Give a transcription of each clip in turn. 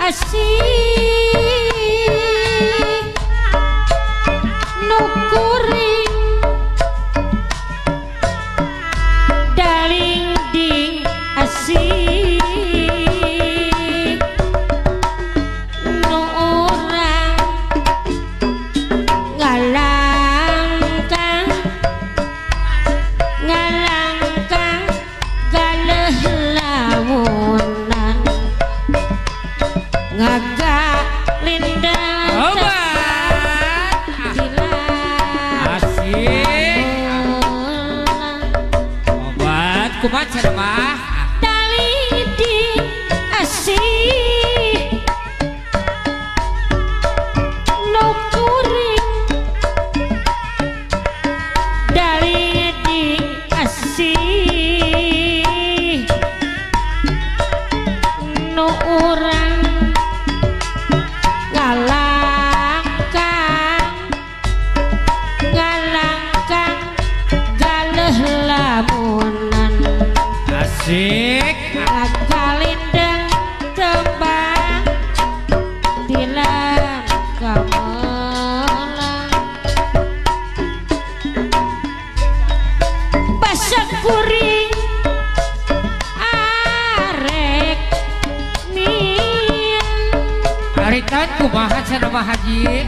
asih nukuring daling ding asih nu urang ngalangkang ngalangkang galeh lamunan ngagak lindang obat asik obat kumaha cenah mah tali di asih nukuring dari di asih nu urang ngalangkang ngalangkang galeh lamunan asik kalindeng tembang tilang gamelan basak kuring arek miang aritan kumaha cenah mah haji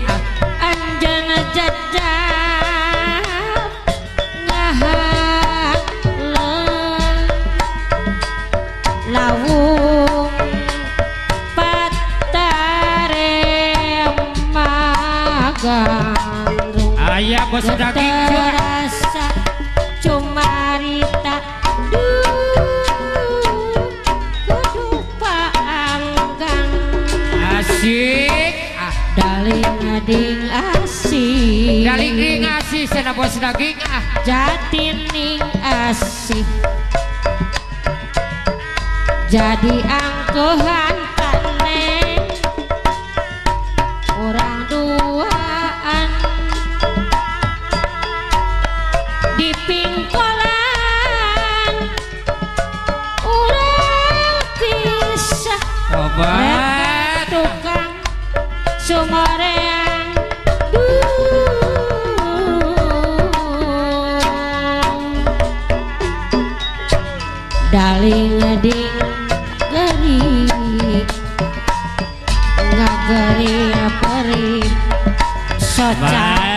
anjeun jajab ngahalang lawung patare magandrung aya bos daging terasa cumarita duh kudu paanggang asik ah daling ding asih daling ding asih cenah bos daging ah jatining asih jadi angkuhan panen orang duaan di pingkolan urang kisah obat tukang sumoreang daling ding geri ngageri peri soca.